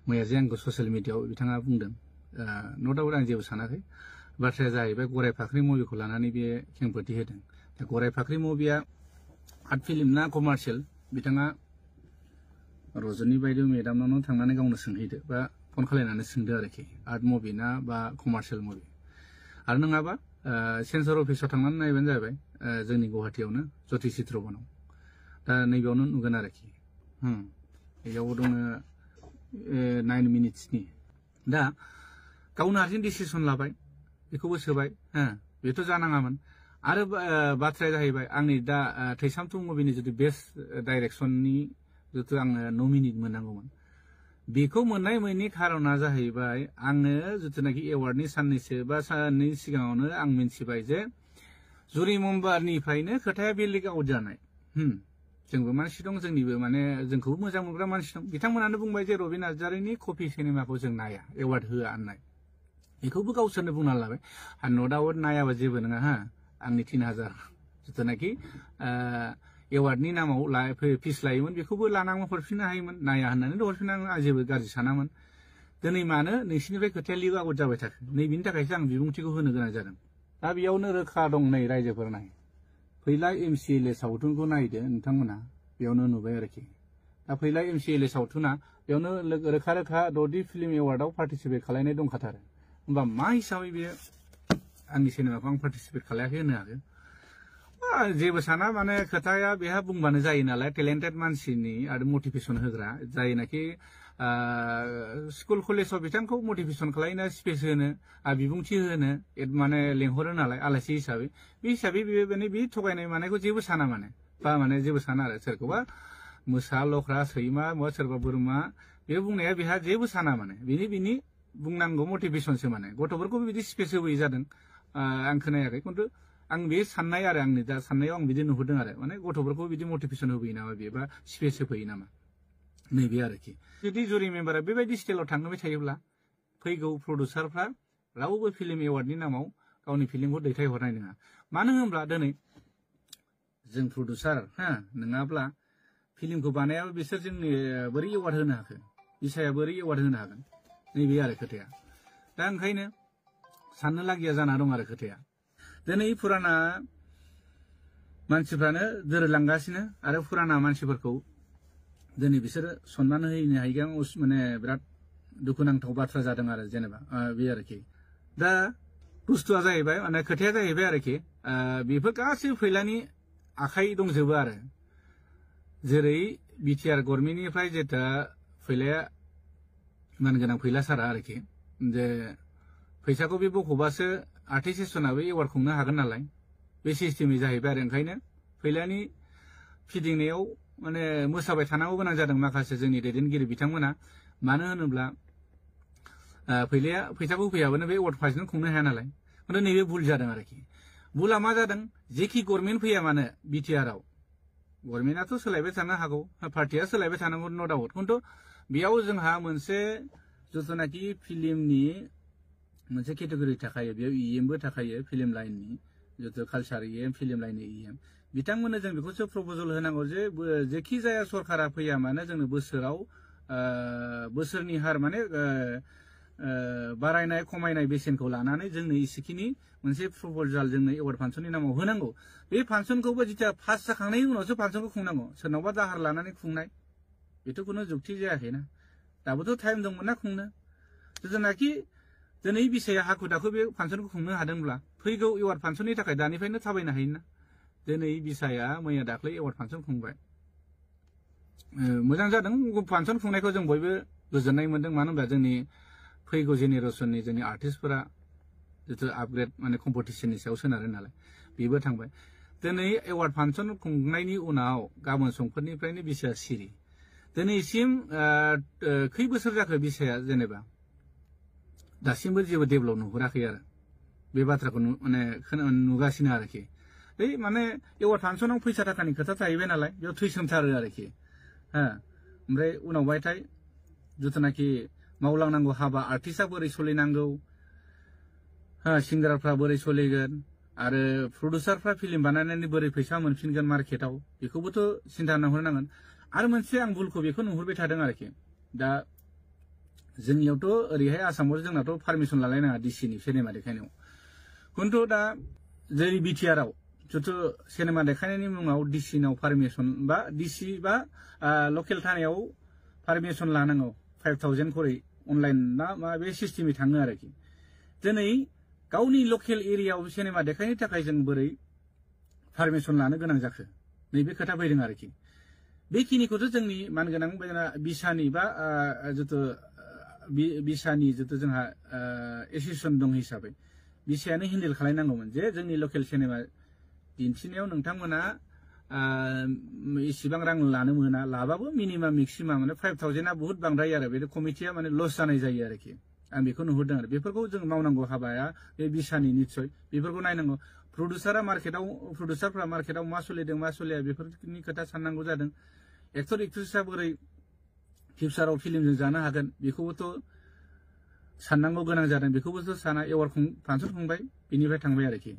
मैया जे आंखौ ससियेल मिडियाआव बिथाङा बुंदों न' डाउट आं जेबो सानाखै बाथ्राया जाहैबाय गराय फाख्रि मुभिखौ लानानै बे खेंफोरथि होदों दा गराय फाख्रि मुभिया आर्ट फिल्म ना कमार्शियेल बिथाङा रजनी बायदि मेडामनाव थांनानै गावनो सोंहैदो बा फन खालायनानै सोंदो आरोखि आर्ट मुभि ना बा कमार्शियेल मुभि आरो नङाबा सेन्सर अफिसाव थांनानै नायबानो जाबाय जोंनि गुवाहाटीयावनो ज्योति चित्र बनाव दा नैबेयावनो नुगोन आरोखि बेयाव दङ 9 मिनिट्सनि दा गावनो हारसिं डिसिसन लाबाय बेखौबो सोबाय बेथ' जानाङामोन आरो बाथ्राया जाहैबाय आंनि दा थैसाम टु मुभिनि जुदि बेस्ट डाइरेक्सननि जितु आङो नमिनेट मोननांगौमोन बेखौ मोननाय मोननि खारना जाहैबाय आङो जितुनाखि एवार्डनि साननैसो बा साननै सिगाङावनो आं मिन्थिबाय जे जुरि मेम्बारनिफ्रायनो खोथाया बे लिक आउट जानाय जोंबो मानसि दं जोंनिबो माने जोंखौबो मोजां मोनग्रा मानसि दं बिथांमोनानो बुंबाय जे रबि नार्जारिनि कपि सिनेमाखौ जों नाया एवार्ड होआ होननाय बेखौबो गावसोरनो बुंना लाबाय आरो न' डाउट नायाबा जेबो नङा आंनि 3000 जितुनाखि एवार्डनि नामाव फिस लायोमोन बेखौबो लानांगौ हरफिननो हायोमोन नाया होननानै हरफिननांगौ आं जेबो गाज्रि सानामोन दिनै मानो नोंसिनिफ्राय खोथाया लिक आउट जाबाय थाखो नैबेनि थाखायसो आं बिबुंथिखौ होनो गोनां जादों दा बेयावनो रोखा दं नै रायजोफोर नाय फैला MCLA सावथुनखौ नायदो नोंथांमोना बेयावनो नुबाय आरोखि दा फैला MCLA सावथुना बेयावनो रोखा रोखा द'दि फिल्म एवार्डआव पार्टिसिपेट खालायनाय दंखाथारो होमबा मा हिसाबै बे आंनि सिनेमाखौ आं पार्टिसिपेट खालायाखै होनो हागोन जेबो साना माने खोथाया बेहा बुंबानो जायो नालाय टेलेन्टेड मानसिनि आरो मटिभेसन होग्रा जायनाखि स्कुल कलेजाव बिथांखौ मटिभेसन खालायनो स्पेस होनो आरो बिबुंथि होनो माने लेंहरो नालाय आलासि हिसाबै बे हिसाबै बे थगायनाय मानायखौ जेबो साना माने बा माने जेबो साना आरो सोरखौबा मोसा लख्रा सैमा बा सोरबा बोरमा बे बुंनाया बेहा जेबो साना माने बिनि बुंनांगौ मटिभेसनसो माने गथ'फोरखौ बिदि स्पेस होबोयै जादों आं खोनायाखै खिन्थु आं बे साननाय आरो आंनि दा साननायाव आं बिदि नुहुरदों आरो माने गथ'फोरखौ बिदि मटिभेसन होबोयो नामा बेबा स्पेस होफैयो नामा नैबे आरोखि जुदि जुरि मेम्बारा बेबायदि स्टाइलाव थांबाय थायोब्ला फैगौ प्रडिउसारफ्रा रावबो फिल्म एवार्डनि नामाव गावनि फिल्मखौ दैथायहरनाय नङा मानो होनब्ला दिनै जों प्रडिउसार नङाब्ला फिल्मखौ बानायाबा बिसोर जोंनि बोरै एवार्ड होनो हाखो बिसाया बोरै एवार्ड होनो हागोन नैबे आरो खोथाया दा ओंखायनो साननो लागिया जाना दं आरो खोथाया दिनै फुराना मानसिफ्रानो दोरोदलांगासिनो आरो फुराना मानसिफोरखौ दिनै बिसोरो सनमान होनो हायिया माने बिराद दुखुनांथाव बाथ्रा जादों आरो जेनेबा बे आरोखि दा बुस्थुआ जाहैबाय माने खोथाया जाहैबाय आरोखि बेफोर गासैबो फैलानि आखाइ दंजोबो आरो जेरै बिटिआर गभर्नमेन्टनिफ्राय जेथा फैलाया मानगोनां फैला सारा आरोखि जे फैसाखौ बे बख'बासो आर्टिस्ट सेसनाबो एवार्ड खुंनो हागोन नालाय बे सिस्टेमै जाहैबाय आरो ओंखायनो फैलानि फिदिंनायाव माने मोसाबाय थानांगौ गोनां जादों माखासे जोंनि दैदेनगिरि बिथांमोना मानो होनोब्ला फैलाया फैसाखौ होफैयाबानो बे एवार्ड फांसन खुंनो हाया नालाय खिन्थु नैबे भुल जादों आरोखि भुला मा जादों जेखि गभर्नमेन्ट फैया मानो बिटिआरआव गभर्नमेन्टआथ' सोलायबाय थानो हागौ पार्टिया सोलायबाय थानांगौ न' डाउट खिन्थु बेयाव जोंहा मोनसे जिथुनाखि फिल्मनि मोनसे केटेगरि थाखायो बेयाव EMबो थाखायो फिल्म लाइननि जितु कालचार EM फिल्म लाइननि EM बिथांमोननो जों बेखौसो प्रप'जल होनांगौ जे जेखि जाया सरकारा फैया मानो जोंनो बोसोराव बोसोरनि हार माने बारायनाय खमायनाय बेसेनखौ लानानै जोंनो इसेखिनि मोनसे प्रप'जाल जोंनो एवार्ड फांसननि नामाव होनांगौ बे फांसनखौबो जिथिया पास जाखांनायनि उनावसो फांसनखौ खुंनांगौ सोरनावबा दाहार लानानै खुंनाय बेथ' खुनु जुक्ति जायाखैना दाबोथ' टाइम दंमोन ना खुंनो जेनाखि दिनै बिसाया हाखु दाखु बे फांसनखौ खुंनो हादोंब्ला फैगौ एवार्ड फांसननि थाखाय दानिफ्रायनो थाबायनो हायोना दिनै बिसाया मैया दाख्लै एवार्ड फांसन खुंबाय मोजां जादों फांसन खुंनायखौ जों बयबो गोजोननाय मोनदों मानो होनबा जोंनि फैगौ जेनेरेसननि जोंनि आर्टिस्टफोरा जितु आपग्रेड माने कम्पिटिसननि सायाव सोनारो नालाय बेबो थांबाय दिनै एवार्ड फांसन खुंनायनि उनाव गाबोन समफोरनिफ्रायनो बिसाया सिरि दिनैसिम खै बोसोर जाखो बिसाया जेनेबा दासिमबो जेबो डेभेलप नुहुराखै आरो बे बाथ्राखौ माने नुगासिनो आरोखि बै माने एवार्ड फांसनाव फैसा थाखानि खोथा थाहैबाय नालाय बेयाव थैसोमथारो आरोखि ओमफ्राय उनावहायथाय जिथुनाखि मावलांनांगौ हाबा आर्टिस्टआ बोरै सोलिनांगौ सिंगारफ्रा बोरै सोलिगोन आरो प्रडिउसारफ्रा फिल्म बानायनानै बोरै फैसा मोनफिनगोन मार्केटाव बेखौबोथ' सिन्था नुहुरनांगोन आरो मोनसे आं भुलखौ बेखौ नुहुरबाय थादों आरोखि दा जोंनियावथ' ओरैहाय आसामाव जोंनाथ' पारमिसन लालायनाङा डिसिनि सिनेमा देखायनायाव खिन्थु दा जेरै बिटिआरआव जिथु सिनेमा देखायनायनि मुङाव डिसिनाव पारमिसन बा डिसि बा लकेल थानायाव पारमिसन लानांगौ 5000 खरै अनलाइन ना मा बे सिस्टेमै थाङो आरोखि दिनै गावनि लकेल एरियायाव सिनेमा देखायनो थाखाय जों बोरै पारमिसन लानो गोनां जाखो नैबे खोथा फैदों आरोखि बेखिनिखौथ' जोंनि मानगोनां बिसानि बा जिथु बिसानि जिथु जोंहा एसोसिएसन दं हिसाबै बिसायानो हेन्डेल खालामनांगौमोन जे जोंनि लकेल सिनेमा दिन्थिनायाव नोंथांमोना इसिबां रां लानो मोना लाबाबो मिनिमाम मेक्सिमाम माने 5000 बहुत बांद्राय आरो बे कमिटिया माने लस जानाय जायो आरोखि आं बेखौ नुहुरदों आरो बेफोरखौ जों मावनांगौ हाबाया बे बिसानि निस्सय बेफोरखौ नायनांगौ प्रडिउसारफ्रा मार्केटाव मा सोलिदों मा सोलिया बेफोरनि खोथा साननांगौ जादों एक्टर एक्ट्रेसआ बोरै फिउचाराव फिल्मजों जानो हागोन बेखौबोथ' साननांगौ गोनां जादों बेखौबोथ' साना एवार्ड फांसन खुंबाय बेनिफ्राय थांबाय आरोखि